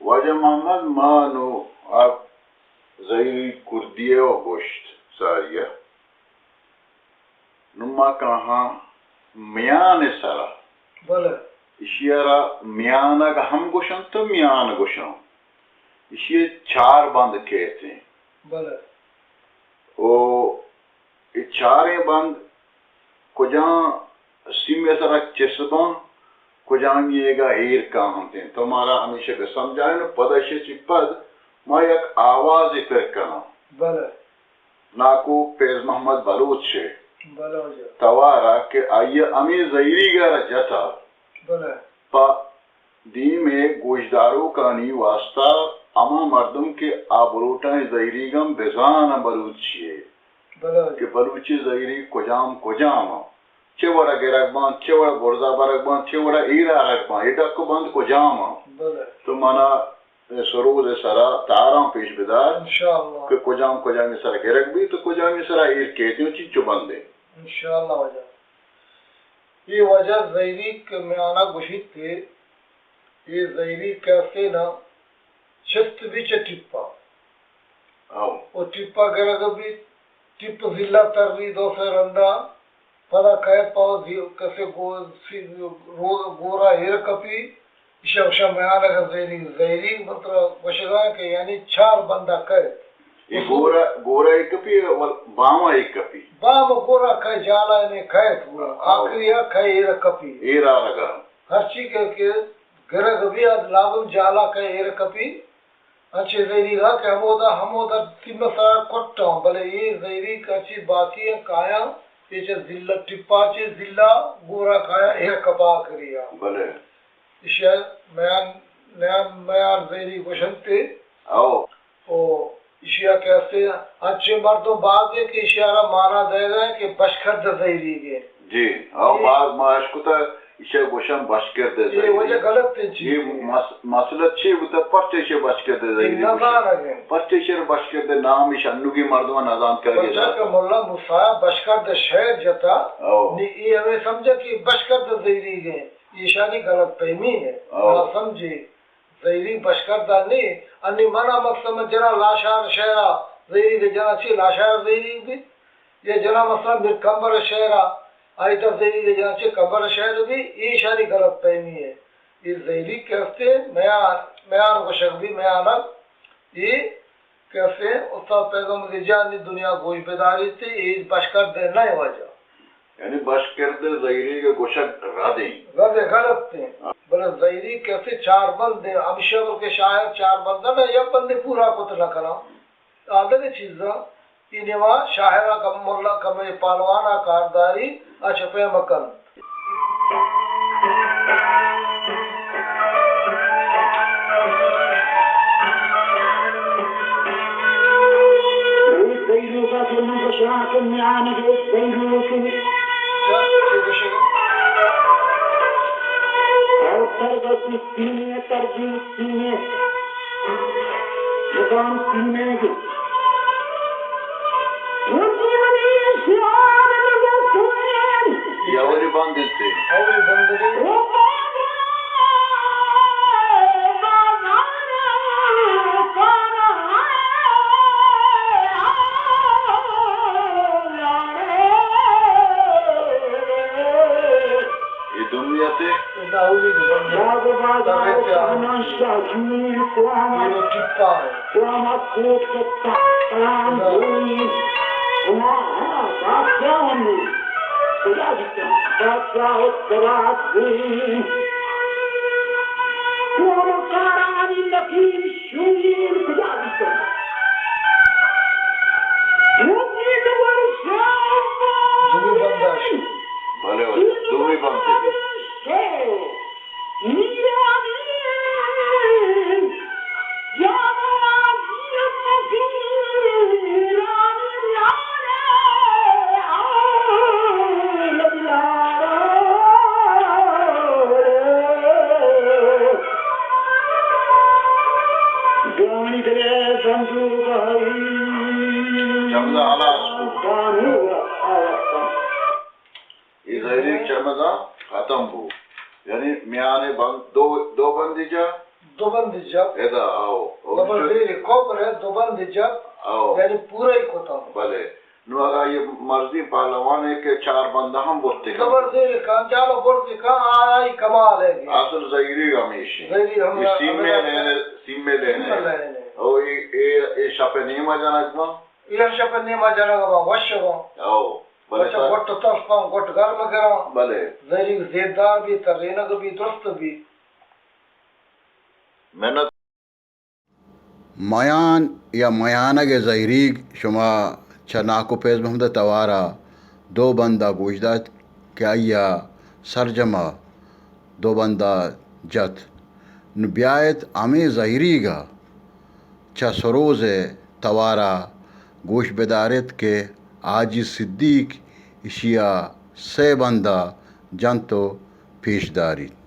واجہ محمد، ما نوں آ زہیری کردی ءَ گوشت ساری ءَ۔ نوں ما کاہاں میان ءِ سرا۔ بلے۔ ایشی ءَ را میانگ ہم گوشنت ءُ میان گوشاں۔ ایشی ءَ چار بند کیت ایں۔ بلے۔ او اے چاریں بند کجام سیم ءِ سرا چست باں، کجامی ئیگا ایر کاہنت ایں۔ تو مارا ہمیشہ بہ سمجھائین ءُ پد اشی چہ پد ما یک آوازے پر کناں۔ بلے۔ ناکو فیض محمد بلوچ ءِ بلے واجہ۔ توارا کہ آئی ءَ ہمے زہیریگ ءَ را جتا۔ بلے۔ پہ دیم ءِ گوشداروکانی واستا ہما مردم کہ آ بلوٹائیں زہیریگ ہم بزاناں بلوچی ءِ بلے۔ کہ بلوچی زہیریگ کجام کجام آں، چہ وڑا گرگ باں، چہ وڑا برزا برگ باں، چہ وڑا ایر آرگ باں، اے ڈک ءُ بند کجام آں۔ بلے۔ تو منا سرود ءِ سرا تاراں پیش بدار انشاءاللہ۔ کہ کجام کجامی سرا گرگ بیت ءُ کجامی سرا ایر کیت ءُ چنچو بندے۔ انشاءاللہ واجہ۔ اے واجہ زہیریگ کہ میانا گوشیت، اے زہیریگ کہ استیں نا، چست بی چہ ٹپا۔ او۔ او ٹپا گرگ بی، ٹپ زلہ تری دو سے رندا، پدا کئے پاو زی-، کسے گو-، سی-، رو-، گورا ایر کپی، ایشا گوشاں میانگ ءِ زہیریگ، زہیریگ من ترا گوشگاں کہ یعنی چار بندا کئیت۔ اے گورا، گورا ایر کپی، ول-، بام ءَ ایر کپی۔ بام ءَ گورا کئے جالا یعنی کئیت گورا۔ او۔ آخری ءَ کئے ایر کپی۔ ایر آرگا۔ ہرچی کہ، کہ گرگ بی، آ لازم جالا کئے ایر کپی۔ انچیں زہیریگا کہ ہمودا، ہمودا سیم ءِ سرا کٹاں، بلے اے زہیریگ انچیں باقی ایں کایاں، اے چہ زلہ ٹپا چہ زلہ گورا کایاں ایر کپا کریا۔ بلے۔ ایشی ءَ میان، میان، میان زہیریگ گوشنت۔ او۔ او ایشی ءَ کہ استیں انچیں مردم باز ایں کہ ایشی ءَ را مانا دئیگ ءَ کہ بشکردہ زہیریگ ایں۔ جی، او اے باز ما اشکتہ، ایشی ءَ گوشاں بشکردہ اے زہیریگ۔ وجہ غلط ایں چیز اے ایں۔ مس-، مسئلہ چی بوتہ؟ پرچہ ایشی ءَ بشکردہ زہیریگ گوشاں؟ نزانگ ایں۔ پرچہ ایشی ءَ بشکردہ نام ایش انوگی مردم نزانت کہ پرچہ کہ ملا موسیٰ بشکردہ شعر جتا، او۔ نی اے ہمے سمجھا کہ بشکردہ زہیریگ ایں۔ ایشانی غلط فہمی ایں۔ او۔ ناسمجھی۔ زہیریگ بشکردہ نی، انی منا مقصد من جنا لاشار شعرا زہیریگ جنا چی لاشار زہیریگ بیت، یا جنا مثلاً میر کمبر شعرا، آئی تا زہیریگ جنا چی کمبر شعر بی، ایشانی غلط فہمی ایں۔ اے زہیریگ کہ استیں، میان، میان گوشگ بی، میانگ، اے کہ استیں، استاد فیض محمد جان نی دنیا گوش بداریت، اے بشکردہ نہ ایں واجہ۔ یعنی بشکردہ زہیریگ گوشگ رد ایں۔ رد ایں، غلط ایں۔ بلے زہیریگ کہ استیں چار بند ایں، ہمیشہ بلکہ شاعر چار بند نہ، یک بندے پورا کت نہ کناں۔ آ دگہ چیزاں، اے نیما شاعرا کم، ملا کمے پہلوانا کارداری، آ چہ پیم کنت۔ یا اولی بند انت۔ اولی بند انت۔ اے دومی ات۔ دومی بند اش۔ بلے، بلے، دومی بند۔ اے زہیریگ چمدا ختم بو۔ یعنی میان بند دو، دو بندی جا، دو بند جت۔ ادا، آؤ۔ دبر زیر کبر ءَ دو بند جت۔ آؤ۔ یعنی پورا ہی کتم۔ بلے۔ نو اگا یہ مرزی پہلوان ہے کہ چار بندہ ہم برتے کن۔ دبر زیر کن، چالو برتے کن، آ-، آئی کمال ہے۔ اصل زہیری ہمیشی۔ زہیری ہم یہ سیمے ہمیں لینے، سیمے لینے۔ سیمے لینے۔ او یہ، یہ، یہ شپ نیمہ جنگ با۔ یہ شپ نیمہ جنگ با، وش با۔ او۔ بلے بچہ سر۔ گٹ تف پان، گٹ گرم گران۔ بلے۔ زہیری زیدار بھی، ترینگ بھی، درست بھی۔ محنت۔ میان یا میانگ ءِ زہیریگ شما چہ ناکو فیض محمد ءِ توار ءَ دو بند ءَ گوش دات کہ آئی ءَ سرجم ءَ دو بند ءَ جت۔ نوں بیایت ہمے زہیریگ ءَ چہ سروز ءِ توار ءَ گوش بداریت کہ حاجی صدیق ایشی ءَ سے بند ءَ جنت ءُ پیش داریت۔